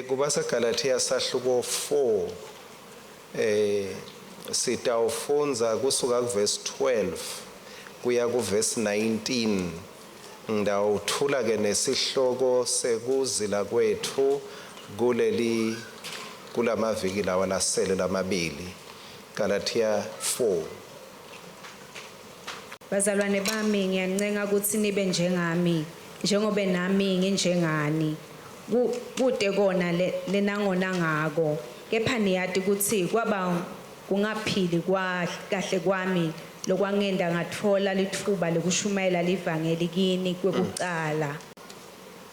KubaseGalatia sahluko 4, sitawufundza kusuka kuverse 12 kuya kuverse 19. Ngidawuthula ke nesihloko sekuzila kwethu kuleli kulamaviki lawa lasele lamabili. Galatia 4. Bazalwane bami, ngiyancenga kutsi nibe njengami, njengobe nami nginjengani. Kute kona lenangona ngako, kepha niyati kutsi kwaba kungaphili kahle kwami lokwangenta ngatfola litfuba lekushumayela livangeli kini kwekucala.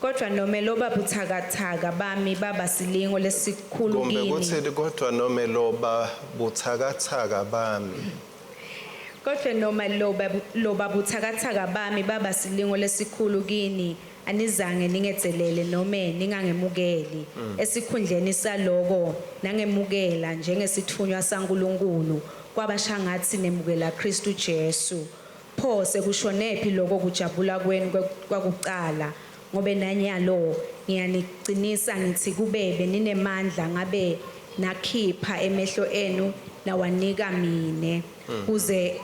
Kodwa nome loba butsakatsaka bami baba silingo lesikhulu Kumbe kini. Kutsi kodwa nome loba butsakatsaka bami. Kodwa noma loba butsakatsaka bami baba silingo lesikhulu kini, anizange ningedzelele nome ningangemukeli. Esikhundleni saloko nangemukela njengesitfunywa saNkulunkulu, kwaba shangatsi nemukela Kristu Jesu. Pho sekushonephi lokho kujabula kwenu kwakucala? Ngobe nanyalo ngiyanicinisa ngitsi kube beninemandla ngabe nakhipha emehlo enu nawanika mine, kuze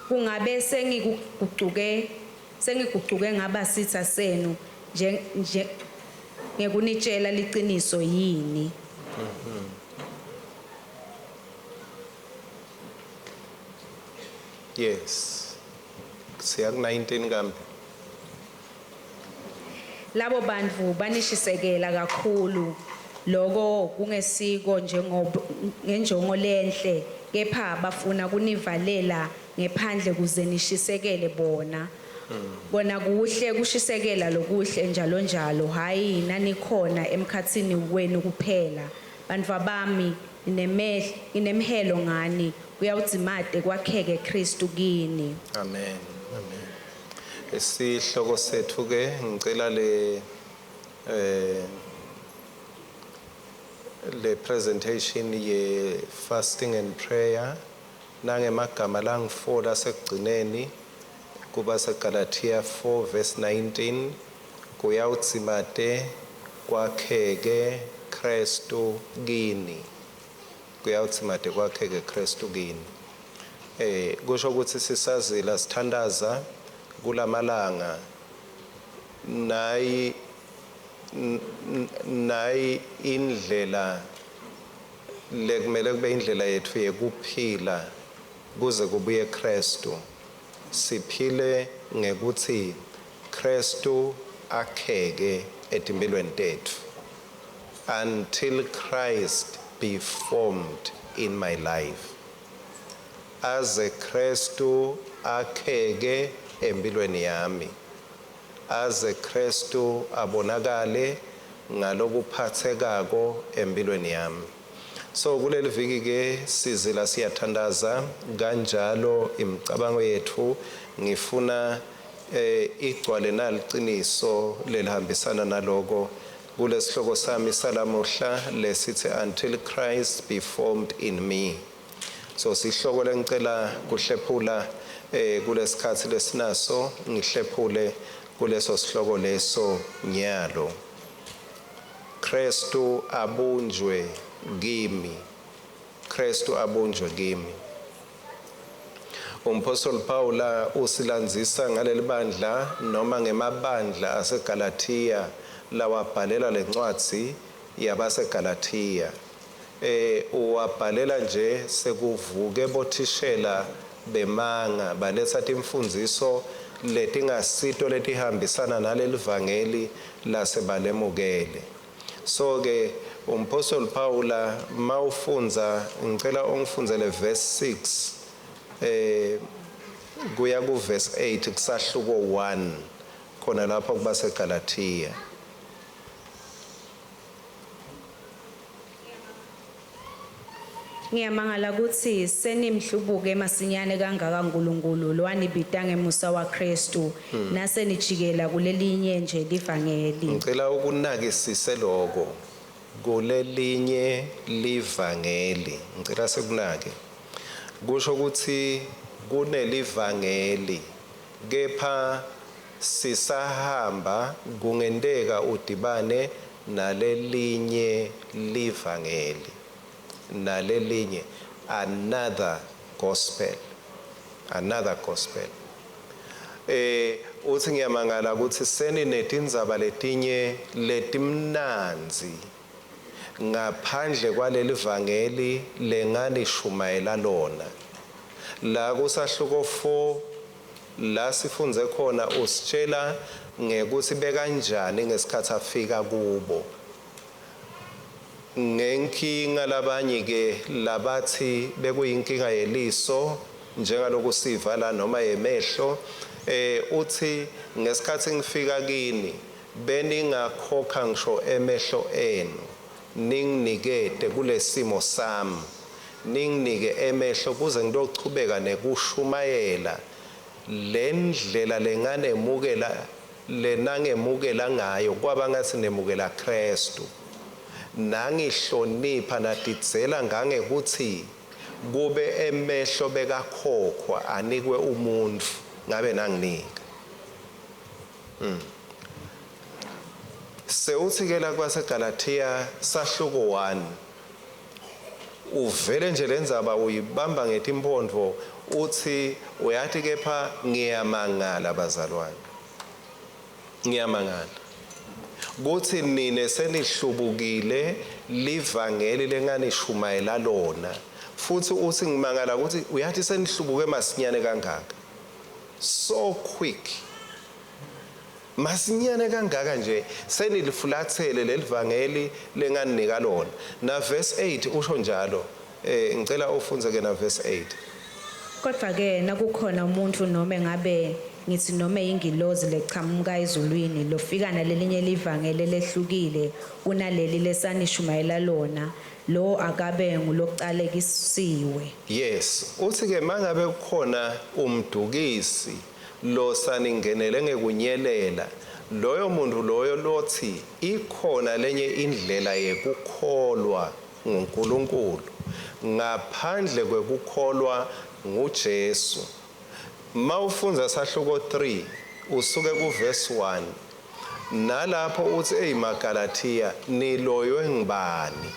kungabe sengigucuke ngaba sitsa senu nje ngekunitshela liciniso yini? Yes. Siya ku 19 kambe. Labo bantfu banishisekela kakhulu, loko kungesiko njengoba ngenjongo lenhle, kepha bafuna kunivalela ngephandle kuze nishisekele bona. Kona kuhle kushisekela lokuhle njalo njalo, hayi nanikhona emkhatsini wenu kuphela. Bantfwabami, nginemhelo ngani, kuyawudzimate kwakheke Kristu kini. Amen. Amen. Isihloko sethu ke ngicela le presentation ye fasting and prayer nangemagama langu4 lasekugcineni kuba seGalatia 4 verse 19, kuyawudzimate kwakheke Kristu kini. Kuyawudzimate kwakheke Kristu kini. Kusho ukuthi sisazila sithandaza kulamalanga nayi indlela lekumele kube indlela yethu yekuphila kuze kubuye Kristu. Siphile ngekuthi Kristu akheke etimpilweni tethu, until Christ be formed in my life. Aze Kristu akheke empilweni yami, aze Kristu abonakale ngalokuphathekako empilweni yami. So kuleli viki ke sizila siyathandaza kanjalo, imicabango yethu ngifuna igcwale naliciniso lelihambisana naloko. Kulesihloko sami salamuhla lesithi until Christ be formed in me. So sihloko lengicela kuhlephula kulesikhatsi lesinaso, ngihlephule kuleso sihloko leso nyalo. Kristu abunjwe kimi. Kristu abunjwe kimi. Umpostoli Paula usilandzisa ngaleli bandla noma ngemabandla aseGalatia lawabhalela lencwadzi yabaseGalatia. Uwabhalela nje sekuvuke bothishela bemanga baletha timfundziso letingasito letihambisana naleli vangeli lasebalemukele. So ke umpostoli Paula mawufundza, ngicela ungifundzele verse 6 kuya ku verse 8 kusahluko 1 khona lapho kubaseGalatia. Ngiyamangala kutsi senimhlubuke masinyane kangaka uNkulunkulu lowanibita ngemusa waKristu, nase nijikela kulelinye nje livangeli. Ngicela ukunakisise lokho, kulelinye livangeli. Ngicela sekunake. Kusho ukuthi kunelivangeli kepha sisahamba kungenteka udibane nalelinye livangeli, nalelinye, another gospel, another gospel. Uthi ngiyamangala ukuthi seninetindzaba letinye letimnandzi ngaphandle kwaleli vangeli lenganishumayela lona. La kusahluko 4 la sifundze khona usitshela ngekuthi bekanjani ngesikhathi afika kubo. Ngenkinga labanye ke labathi bekuyinkinga yeliso njengaloku siva la noma yemehlo, uthi ngesikhathi ngifika kini beningakhokha ngisho emehlo enu ninginikete kulesimo sami, ninginike emehlo kuze ngitochubeka nekushumayela lendlela lenganemukela lenangemukela ngayo, kwaba ngathi nemukela Kristu, nangihlonipha natidzela ngangekuthi kube emehlo bekakhokhwa anikwe umuntu ngabe nanginika. Sewuthi ke la kwaseGalatia sahluko 1 uvele nje lendzaba uyibamba ngetimphondvo, uthi uyathi kepha ngiyamangala bazalwane, ngiyamangala kuthi nine senihlubukile livangeli lenganishumayela lona, futhi uthi ngimangala ukuthi uyathi senihlubuke masinyane kangaka, so quick, masinyane kangaka nje senilifulathele lelivangeli lenganinika lona. Na verse 8 usho njalo, ngicela ufunze ke na verse 8. Kodwa ke nakukhona umuntu noma ngabe ngithi noma ingilozi lechamuka ezulwini lofika nalelinye livangeli lehlukile kunaleli lesanishumayela lona, lo akabe ngulocalekisiwe. Yes, uthi ke mangabe kukhona umdukisi lo saningenele ngekunyelela, loyo muntu loyo lothi ikhona lenye indlela yekukholwa nguNkulunkulu ngaphandle kwekukholwa nguJesu. Mawufundza sahluko 3 usuke ku verse 1, nalapho uthi ey maGalatia niloywe ngibani,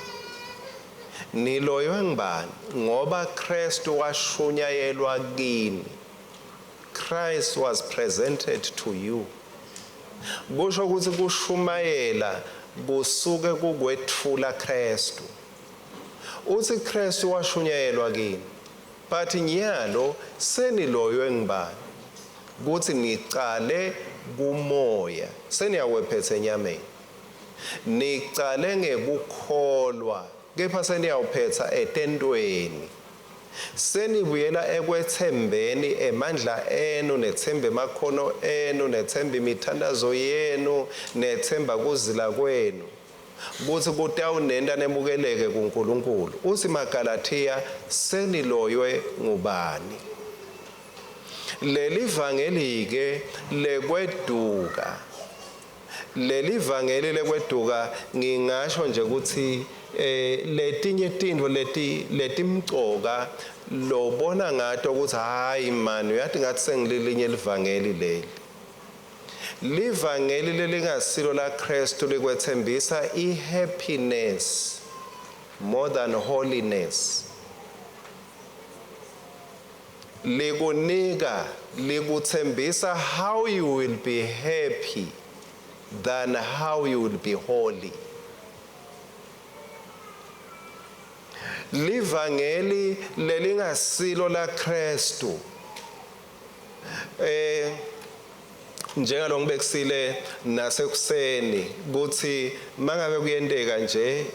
niloywe ngibani, ngoba Kristu washunyayelwa kini. Christ was presented to you. Kusho ukuthi kushumayela kusuke kukwethula Kristu. Uthi Kristu washunyayelwa kini, but nyalo seniloywe ngibani kuthi nicale kumoya, seniyawephethe enyameni, nicale ngekukholwa kepha seniyawuphetha etentweni, senibuyela ekwethembeni emandla enu, nethemba emakhono enu, nethemba imithandazo yenu, nethemba kuzila kwenu kuthi kutawunenta nemukeleke kuNkulunkulu. Uthi maGalatia seniloywe ngubani? Leli vangeli ke lekweduka, leli vangeli lekweduka, ngingasho nje ukuthi letinye tintfo leti letimcoka lobona ngato ukuthi hayi man uyathi ngathi sengililinye livangeli leli. Livangeli lelingasilo la Kristu likwethembisa ihappiness more than holiness. Likunika, likuthembisa how you will be happy than how you will be holy. Livangeli lelingasilo la Kristu njengalo ngibekusile nasekuseni kuthi mangabe kuyenteka nje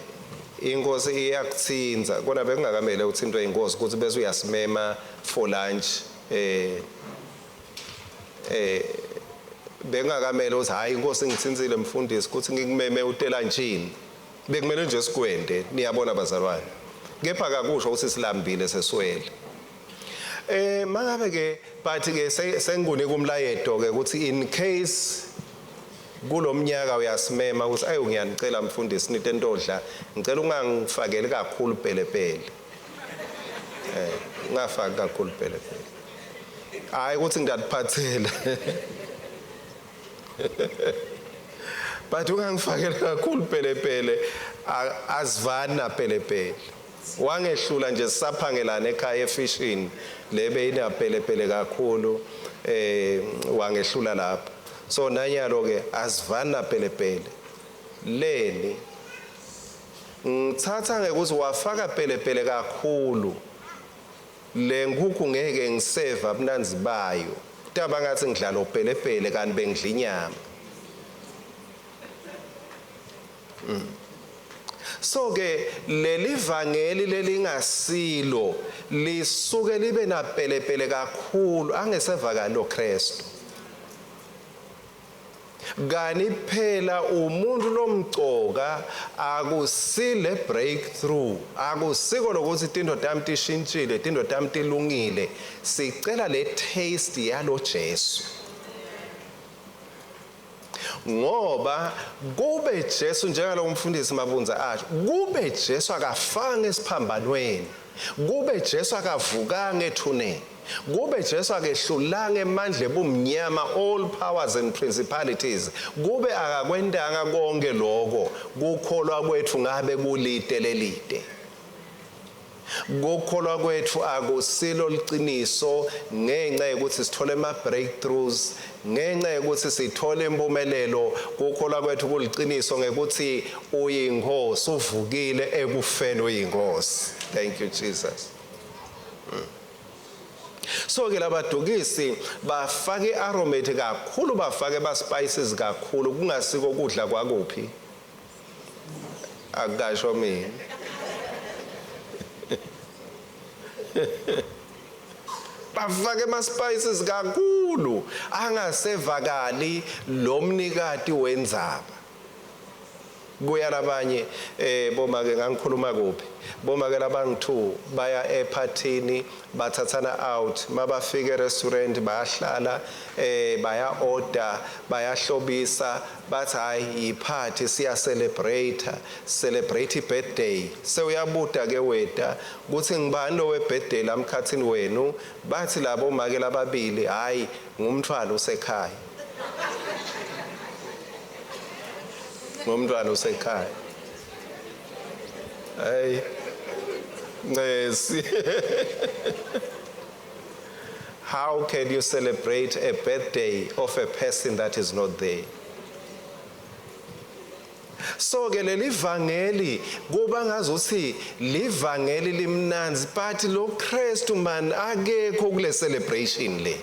inkosi iyakuthinza, kona bekungakamele uthintwe inkosi ukuthi bese uyasimema for lunch, bengakamele uthi hayi inkosi ngithinzile mfundisi ukuthi ngikumeme utelanchini, bekumele nje sikwende. Niyabona bazalwane, kepha akakusho ukuthi silambile seswele. Mangabe ke but ke sengikunika umlayeto ke ukuthi in case kulomnyaka uyasimema ukuthi ayo ngiyanicela mfundisi nite ntodla, ngicela ungangifakeli kakhulu pelepele, ungafaki kakhulu pelepele, hayi ukuthi ngiyakuphathela. But ungangifakela kakhulu pelepele, asivani napelepele. Wangehlula nje sisaphangelana ekhaya efishini lebe inapelepele kakhulu, wangehlula lapho. So nanyalo ke asivani napelepele. Leni ngithatha ngekuthi wafaka pelepele kakhulu, le nkukhu ngeke ngiseva bunanzi bayo, taba ngathi ngidlala upelepele kanti bengidla inyama. So ke leli vangeli lelingasilo lisuke libe napelepele kakhulu, angesevakali loKristu. Kani phela umuntu lomcoka akusile breakthrough, akusiko lokuthi tinto tami tishintshile, tinto tami tilungile. Sicela le taste yalo Jesu, ngoba kube Jesu njengalo umfundisi Mabunza asho, kube Jesu akafanga esiphambanweni, kube Jesu akavukanga ethuneni, kube Jesu akehlulanga emandla ebumnyama, all powers and principalities, kube akakwentanga konke lokho, kukholwa kwethu ngabe kulide lelide. Kukholwa kwethu akusilo liciniso ngenxa yokuthi sithole ama breakthroughs, ngenxa yokuthi sithole impumelelo. Kukholwa kwethu kuliciniso ngekuthi uyinkosi, uvukile ekufeni, uyinkosi. Thank you, Jesus. So ke labadukisi bafake aromat kakhulu, bafake ba spices kakhulu, kungasiko kudla kwakuphi, akasho mina. Bafake ama spices kakhulu, angasevakali lo mnikati wenzaba. Kuya labanye boma ke, ngangikhuluma kuphi, boma ke labangu2 baya ephathini, bathathana out, mabafika e-restaurant bayahlala, baya order, bayahlobisa, bathi hayi iphathi, siya celebrate, celebrate birthday. Sewuyabuda ke weta kuthi ngibani lo we birthday lamkhathini wenu? Bathi labo make lababili, hayi ngumthwalo usekhaya, ngumntwana usekhaya. Hey Ncesi, how can you celebrate a birthday of a person that is not there? So ke leli vangeli kuba ngazuthi livangeli limnanzi, but lo Kristu man akekho kule celebration le.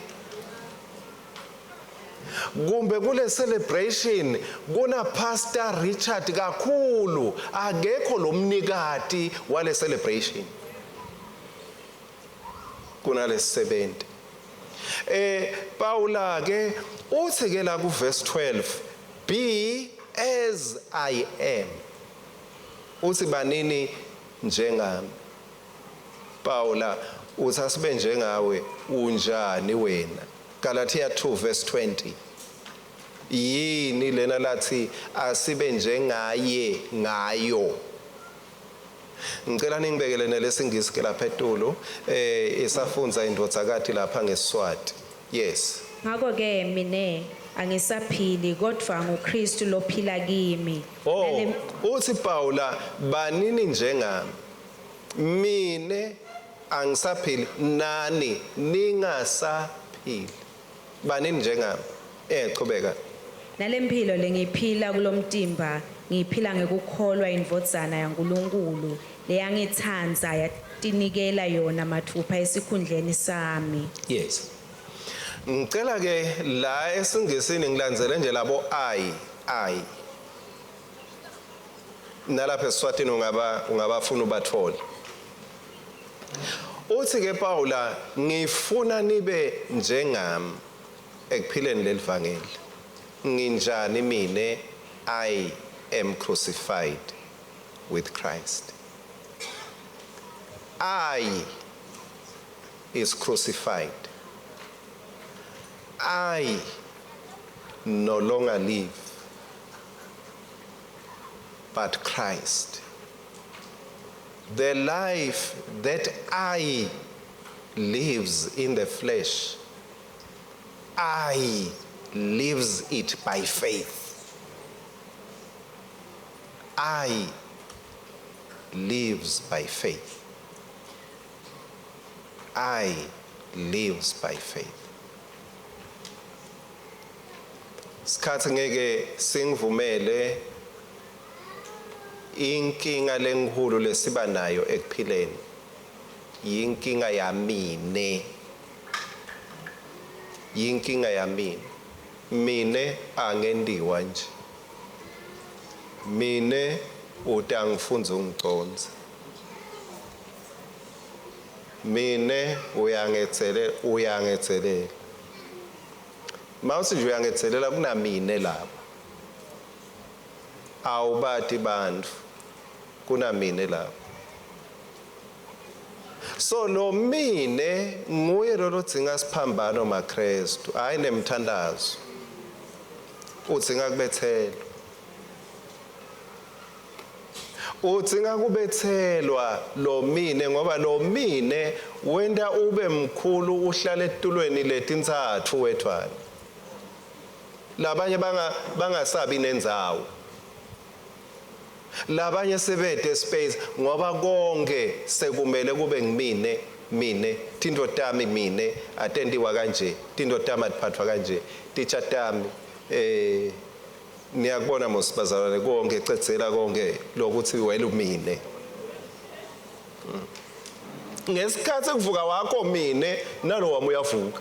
Kumbe kule celebration kuna Pastor Richard kakhulu, akekho lomnikati wale celebration, kunalesisebenzi. Paula ke uthi ke la ku verse 12, "Be as I am." Uthi banini njengami. Paula uthi asibe njengawe. Unjani wena? Galatia 2 verse 20. Yini lena lathi asibe njengaye ngayo? Ngicela ningibekele nelesingisi ke lapha etulu, isafunza indvodzakati lapha ngeSiswati. Yes. Ngakho ke mine angisaphili, kodwa nguKristu lophila kimi. Oh, uthi Paula banini njengami. Mine angisaphili, nani ningasaphili. Banini njengami. Qhubeka. Nalempilo lengiphila kulomtimba ngiphila ngekukholwa indvodzana yaNkulunkulu leyangitsandza yatinikela yona mathupha esikhundleni sami. Yes. Ngicela ke la esingisini ngilandzele nje labo I. Nalapha eSwatini ungabafuna ubathole. Uthi ke Paula, ngifuna nibe njengami ekuphileni lelivangeli. Nginjani mine? I am crucified with Christ. I is crucified. I no longer live, but Christ. The life that I lives in the flesh, I lives it by faith. I lives by faith. I lives by faith. Sikhathi ngeke singivumele. Inkinga lenkhulu lesiba nayo ekuphileni yinkinga yamine, yinkinga yamine. Mine angendiwa nje, mine utangifunza ungiconza, mine uyangetselela, uyangetselela. Mawuthi nje uyangetselela, kunamine lapha, awubati bantfu, kunamine lapha. So lo mine nguye lo lodzinga siphambano maKristu, hayi nemthandazo, udzinga kubethelwa, udzinga kubethelwa lo mine, ngoba lo mine wenta ube mkhulu, uhlale etulweni letintsatfu wethwana, labanye bangasabi nendzawo, labanye sebete space, ngoba konke sekumele kube ngimine. Mine tintfo tami, mine atentiwa kanje, tintfo tami atiphathwa kanje, titsha tami. Niyakubona mos bazalwane, konke cedzela konke lokuthi wena umine. Ngesikhathi kuvuka wakho mine, nalo wami uyavuka.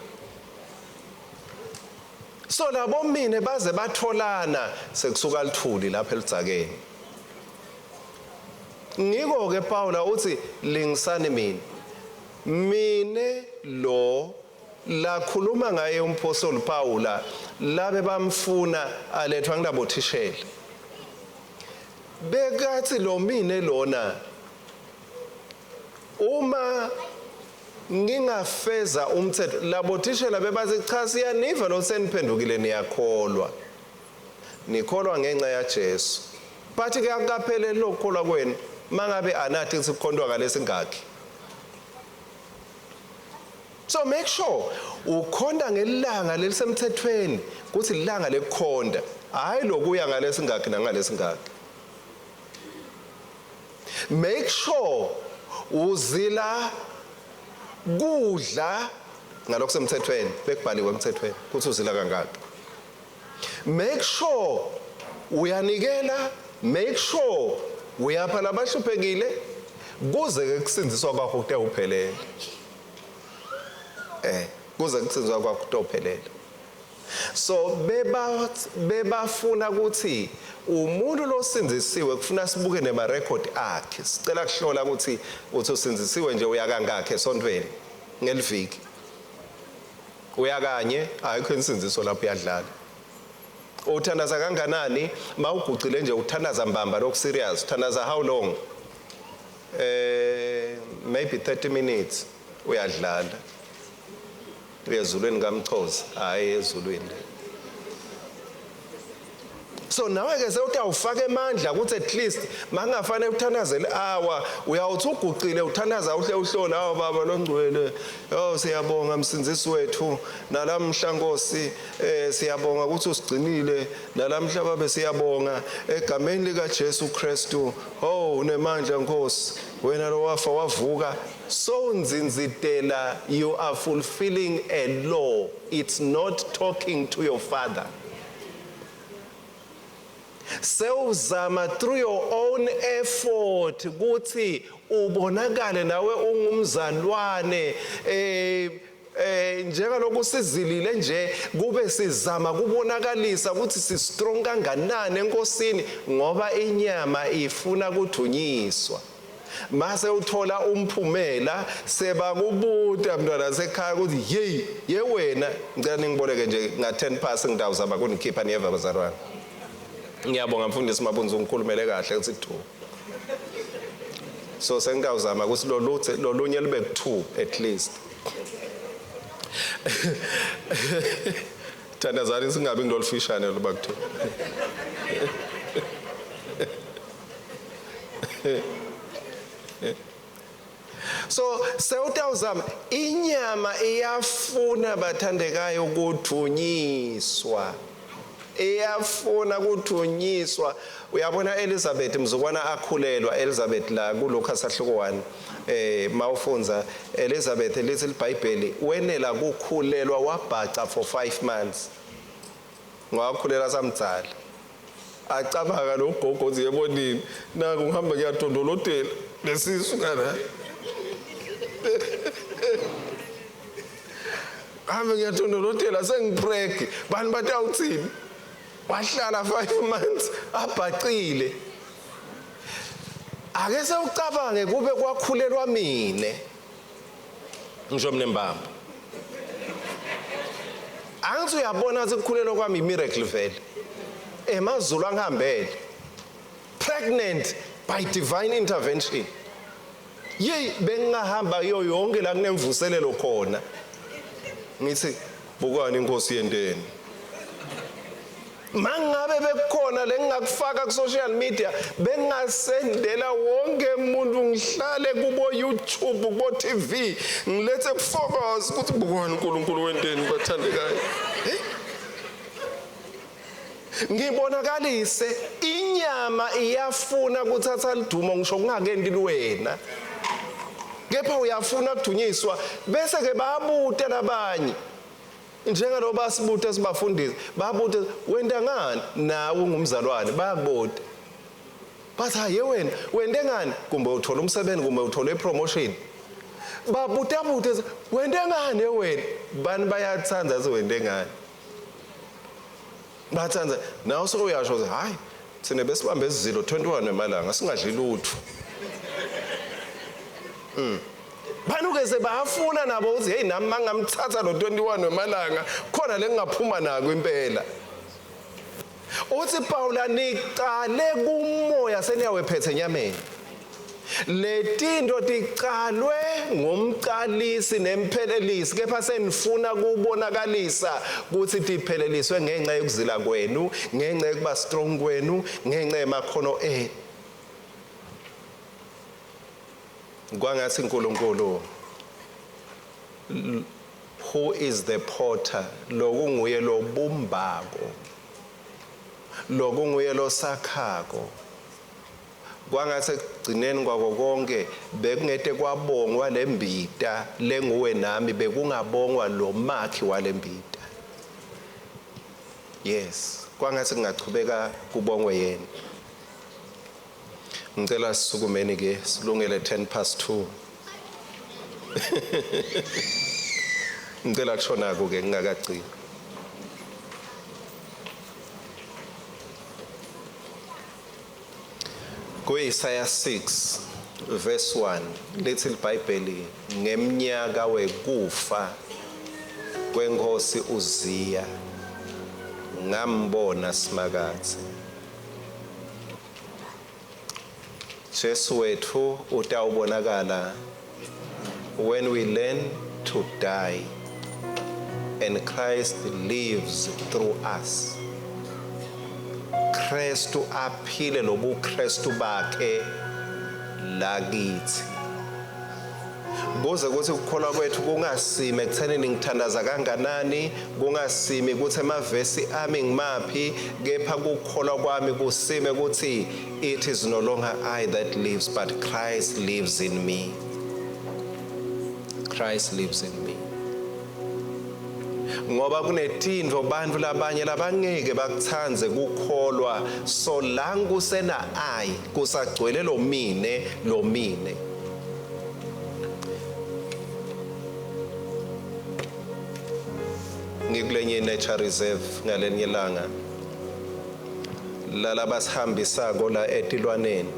So labo mine baze batholana, sekusuka lithuli lapha eludzakeni. Ngiko ke Paula uthi lingisani mina. Mine lo lakhuluma ngaye umpostoli Paula, labe bamfuna alethwa ngilabo thishela, bekathi lo mine lona, uma ngingafeza umthetho. Labo thishela bebathi cha, siyaniva lo seniphendukile, niyakholwa, nikholwa ngenxa yaJesu, but ke akukapheleli lokukholwa kwenu mangabe anathi ukuthi kukhontwa ngalesingakhi. So make sure ukhonta ngelanga lelisemthethweni, kuthi ilanga lekukhonta, hayi lokuya ngalesingakhi nangalesingakhi. Make sure uzila kudla ngalokusemthethweni, bekubhaliwe emthethweni kuthi uzila kangaki. Make sure uyanikela, make sure uyapha labahluphekile, kuze ke kusindziswa kwakho kutewuphelela, kuze kusindziswa kwakho kutewuphelela. So bebafuna ukuthi umuntu losindzisiwe kufuna sibuke nema-record akhe. Sicela kuhlola ukuthi uthi usindzisiwe nje, uyakangakhe esontweni ngeliviki? Uyakanye, ayikho insindziso lapho, uyadlala. Uthandaza kanganani? Mawugucile nje uthandaza mbamba lokhu serious, uthandaza how long? Maybe 30 minutes, uyadlala, uyezulwini kamchozi, hayi ezulwini. So nawe ke sewutawufaka emandla ukuthi at least mangafanele uthandazele hour, uyawuthi ugucile uthandaza uhle uhlola, awu baba longcwele, oh siyabonga msindzisi wethu nalamhla Nkosi, siyabonga ukuthi usigcinile nalamhla babe, siyabonga egameni lika Jesu Kristu, oh unemandla Nkosi, wena lo wafa wavuka. So nzinzitela, you are fulfilling a law, it's not talking to your father. Sewuzama through your own effort ukuthi ubonakale nawe ungumzalwane, njengalokhu sizilile nje, kube sizama kubonakalisa ukuthi si strong kanganani enkosini, ngoba inyama ifuna kuthunyiswa. Mase uthola umphumela, sebakubuta mntwana sekhaya ukuthi hey, ye wena, ngicela ningiboleke nje nga 10 past, ngidawuzama kunikhipha. Niyeva bazalwane? Ngiyabonga mfundisi Mabunzi, ungikhulumele kahle ukuthi 2, so sengidawuzama ukuthi loluthe lolunye lube ku2 at least. Thandazani singabi ngilolufishane loba ku2. So sewutawuzama, inyama iyafuna bathandekayo kuthunyiswa. Iyafuna kuthunyiswa. Uyabona Elizabeth mzukwana akhulelwa Elizabeth la kuLuka sahluko 1 mawufundza Elizabeth lithi iBhayibheli wenela kukhulelwa wabhaca for 5 months. Ngwakhulela samdzala. Acabanga lo gogo uthi yebonini naku ngihamba ngiyadondolotela lesisu kana. Hambe ngiyadondolotela sengipreg bani batawuthini? Wahlala 5 months abhacile. Ake sewucabange kube kwakhulelwa mine. Ngisho mina mbamba. Angithi uyabona ukuthi ukukhulelwa kwami miracle vele. Emazulu angihambele. Pregnant by divine intervention. Yey bengingahamba kuyo yonke la kunemvuselelo khona. Ngithi bukani inkosi yenteni. Mangabe bekukhona lengingakufaka ku social media bengasendela wonke umuntu ngihlale kubo YouTube kubo TV ngilethe kufocus ukuthi bukani uNkulunkulu wenteni bathandekayo. Ngibonakalise inyama iyafuna kuthatha lidumo ngisho kungakenti wena. Kepha uyafuna kudunyiswa bese ke bayabuta labanye. Njengaloba sibuta sibafundisi babuta wenta ngani nawe ungumzalwane bayakubuta bathi hayi wena wente ngani kumbe uthola umsebenzi kumbe uthola ipromotion babuta buta wente ngani wena bani bayathanda ukuthi wente ngani bathanda nawe sewuyasho ukuthi hayi thina besibambe isizilo 21 emalanga singadli lutho. Banuke sebafuna nabo ukuthi hey nami mangamthatha lo 21 wemalanga khona lengingaphuma nako impela. Uthi Paula niqale kumoya seniyawephethe enyameni. Letinto ticalwe ngumcalisi nemphelelisi kepha senifuna kubonakalisa ukuthi tipheleliswe ngenxa yokuzila kwenu, ngenxa yokuba strong kwenu, ngenxa yemakhono enu. Kwangathi uNkulunkulu who is the potter lokunguye lobumbako lokunguye losakhako kwangathi ekugcineni kwako konke bekungete kwabongwa lembita lenguwe nami bekungabongwa lo makhi walembita. Yes, kwangathi kungachubeka kubongwe yena. Ngicela sisukumeni ke silungele 2:10. Ngicela kushona ke ngingakagcini. Ku-Isaya 6 verse 1 lithi iBhayibheli ngeminyaka wekufa kwenkosi Uziya ngambona Simakadze. Jesu wethu utawubonakala when we learn to die and Christ lives through us. Kristu aphile lobu Kristu bakhe lakithi. Kuze kuthi ukukholwa kwethu kungasimi ekuthenini ngithandaza kanganani, kungasimi ukuthi emavesi ami ngimaphi, kepha kukholwa kwami kusime ukuthi it is no longer I that lives but Christ lives in me. Christ lives in me. Ngoba kunetintfo bantfu labanye labangeke bakuthandze kukholwa so lang kusena I kusagcwele lo mine lo mine. Ngikulenye nature reserve ngalenye ilanga lalabasihambisako la etilwaneni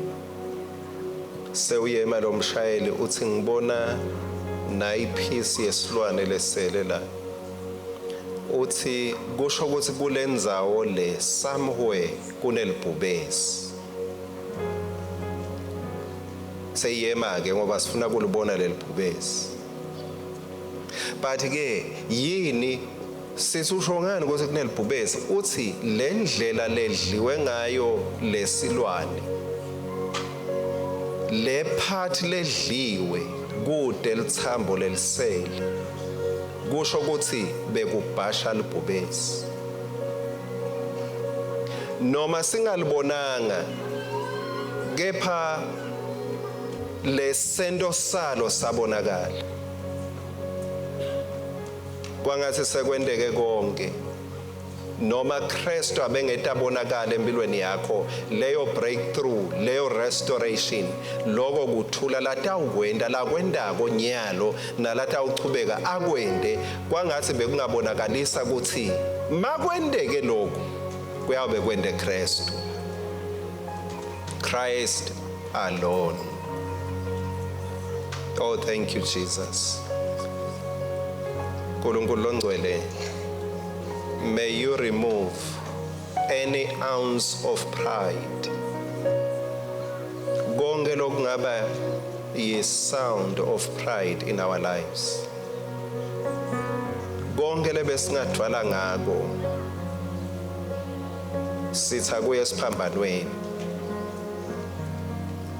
sewuyema lo mshayeli uthi ngibona nayiphisi yesilwane lesele la. Uthi kusho ukuthi kulendzawo le somewhere kunelibhubesi. Seyiyema ke ngoba sifuna kulibona lelibhubesi. But ke yini sithi usho ngani ukuthi kunelibhubesi? Uthi le ndlela ledliwe ngayo lesilwane le part ledliwe kude lithambo lelisele kusho ukuthi bekubhasha libhubesi. Noma singalibonanga, kepha lesento salo sabonakala. Kwangathi sekwenteke konke. Noma Kristu abengetabonakala empilweni yakho, leyo breakthrough, leyo restoration, lokho kuthula latawukwenta, lakwentako nyalo nalatawuchubeka akwente, kwangathi bekungabonakalisa ukuthi makwenteke lokhu kuyawube kwente Kristu. Christ alone. Oh, thank you, Jesus. Nkulunkulu longcwele, may you remove any ounce of pride. Konke lokungaba yi sound of pride in our lives. Konke lebesingadwala ngako sitha kuye esiphambanweni.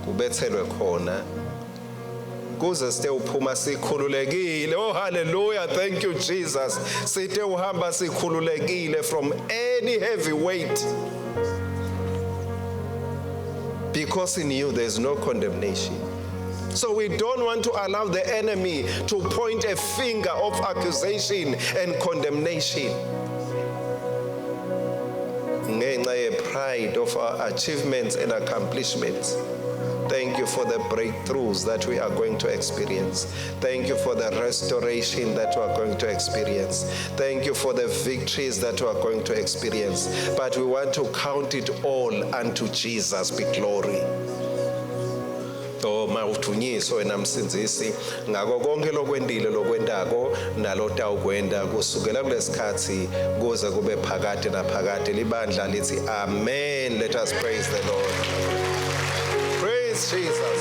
Kubethelwe khona kuze site uphuma sikhululekile. Oh, hallelujah, thank you, Jesus. Site uhamba sikhululekile from any heavy weight, because in you there is no condemnation. So we don't want to allow the enemy to point a finger of accusation and condemnation ngenxa ye-pride of our achievements and accomplishments. Thank you for the breakthroughs that we are going to experience. Thank you for the restoration that we are going to experience. Thank you for the victories that we are going to experience. But we want to count it all unto Jesus be glory. Oh, mawuthunyiswe wena Msindzisi ngako konke lokwentile, lokwentako nalotawukwenta kusukela kulesikhatsi kuze kube phakade naphakade. Libandla lithi amen. Let us praise the Lord. Praise Jesus.